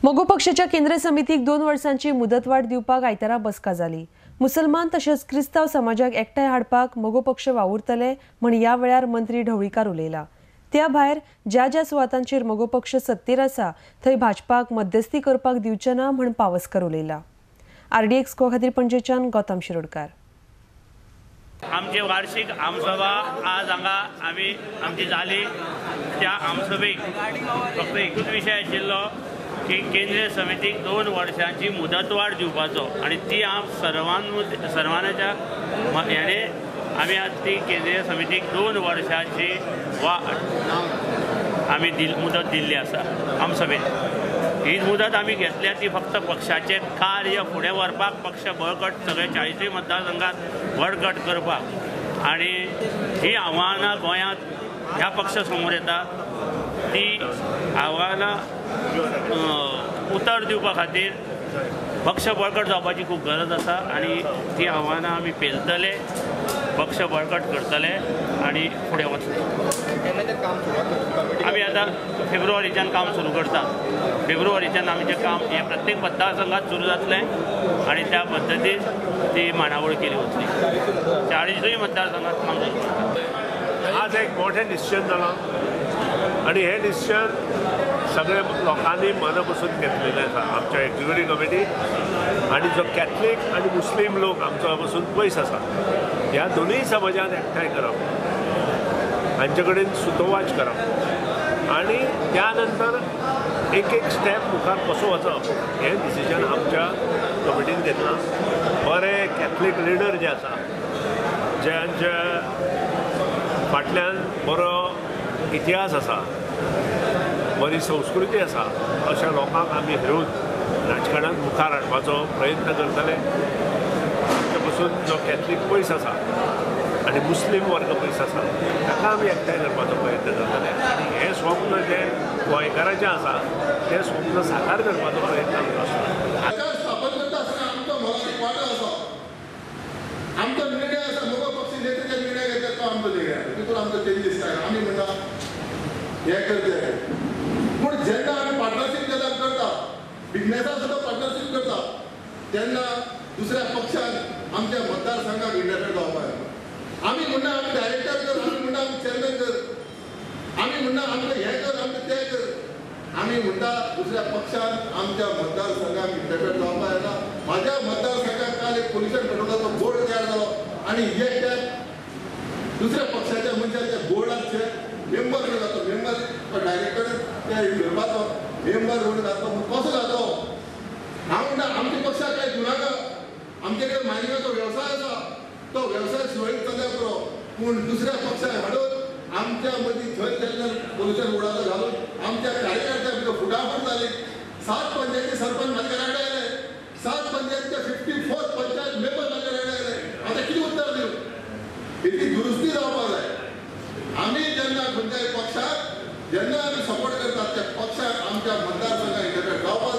मगो पक्षाच्या केंद्र समितीक 2 वर्सांची मुदतवाढ दिवपाक आयतारा बसका जाली। मुसलमान तशेंच क्रिस्तांव समाजाक एकठांय हाडपाक मगो पक्ष वावुरतले म्हण ह्या वेळार मंत्री ढवळीकार उलयला। त्या भायर ज्या ज्या सुवातांचेर मगो पक्ष सत्तेर आसा थंय भाजपाक मध्यस्थी करपाक दिवचे ना म्हण पावसकर उलयला। आरडीएक्स गोवा खातीर पणजेच्यान गौतम शिरोडकार। आमची वार्षिक आमसभा आज हांगा आमी आमची जाली। त्या आमसभेक फक्त एकूच विशय आशिल्लो की केंद्रीय समितीक 2 वर्षांची मुदतवाढ दिवपाचो आनी ती आम सर्वांच्या हेणे आमी आज ती केंद्रीय समितीक 2 वर्षांची वाड आमी मुदत दिल्ली आसा आमसभेन। ही मुदत आमी घेतल्या ती फक्त पक्षाचें कार्य फुडें व्हरपाक, पक्ष बळकट सगळे 40 मतदारसंघात बळकट करपाक आनी ही आव्हानां गोंयांत ह्या पक्षा समोर येता ती आव्हानां उतर दिवपा खातीर पक्ष बळकट जावपाची खूब गरज आसा आनी ती आव्हानां आमी पेलतले, पक्ष बळकट करतले आनी फुडें वतले। आमी आतां फेब्रुवारीच्यान काम सुरू करता। फेब्रुवारीच्यान आमचें काम हें प्रत्येक मतदारसंघात सुरू जातलें आनी त्या पद्दतीन ती मांडावळ केली वतली। 40 मतदारसंघात काम सुरू करता। आज एक मोठें निश्चय जालां आनी हें निश्चय सगळे लोकांनी मना पसून घेतलेलें आसा। आमच्या एक्झिक्युटीव कमिटी आनी जो कॅथलीक आनी मुस्लीम लोक आमचो पसून पयस आसा ह्या दोनूय समाजान एकठांय करप, हांचे कडेन सुतोवाच करप आनी त्या नंतर एक एक स्टेप मुखार कसो वचप हें डिसिजन आमच्या कमिटीन घेतलां। बरे कॅथलीक लिडर जे आसा ज्यांच्या फाटल्यान बरो इतिहास आसा, बरी संस्कृती आसा, अशा लोकांक आमी घेवन राजकारणांत मुखार हाडपाचो प्रयत्न करतले। आमचे पसून जो कॅथलीक पयस आसा आनी मुस्लीम वर्ग पयस आसा ताका आमी एकठांय करपाचो प्रयत्न करतले आनी हें स्वप्न जें गोंयकाराचें आसा तें स्वप्न साकार करपाचो प्रयत्न आमचो आसता। सरकार स्थापन करता आसतना आमचो मोलादीक वांटो आसा, आमचो निर्णय आसा, मगो पक्ष नेते जे निर्णय घेतात तो आमचो निर्णय आसा, तितून आमचो चेंजीस काय आमी म्हणटा हें कर तें कर। पूण जेन्ना आमी पार्टनरशीप जेन्ना करता, बिजनेसा सुद्दां पार्टनरशीप करता, तेन्ना दुसऱ्या पक्षान आमच्या मतदारसंघाक इंटरफेर जावपाक जाय। आमी म्हणटा आमी डायरेक्टर कर, आमी म्हणटा आमी चेअरमॅन कर, आमी म्हणटा आमकां हें कर, आमकां तें कर, आमी म्हणटा दुसऱ्या पक्षान आमच्या मतदारसंघाक इंटरफेर जावपाक जायना। म्हाज्या मतदारसंघाक काल एक पोल्युशन कंट्रोलाचो बोर्ड तयार जालो आनी हे त्या दुसऱ्या पक्षाच्या मनशाच्या बोर्डाचे मेंबर म्हणून जातो, मेंबर डायरेक्टर ते धरपाचो मेंबर म्हणून जातो, कसो जातो? हांव म्हणटा आमच्या पक्षाक कांय दिवनाका, आमचे कडेन मायनिंगाचो वेवसाय आसा, तो वेवसाय सुरळीत चलल्यार पुरो, पूण दुसऱ्या पक्षाक हाडून आमच्या मदीं थंय तेन्ना पोल्युशन बोर्डाचो घालून आमच्या कार्यकर्त्या भितर फुटाफूट जाली। 7 पंचायती सरपंच म्हाज्या घरा कडेन आयले, 7 पंचायतीचे 54 पंचायत मेंबर म्हाज्या घरा कडेन आयले। आतां कितें उत्तर दिवं? हेची दुरुस्ती जावपाक जाय। आमी जेन्ना खंयच्याय पक्षाक जेन्ना आमी सपोर्ट करतात त्या पक्षाक आमच्या मतदारसंघाक इंटरफेर जावपाक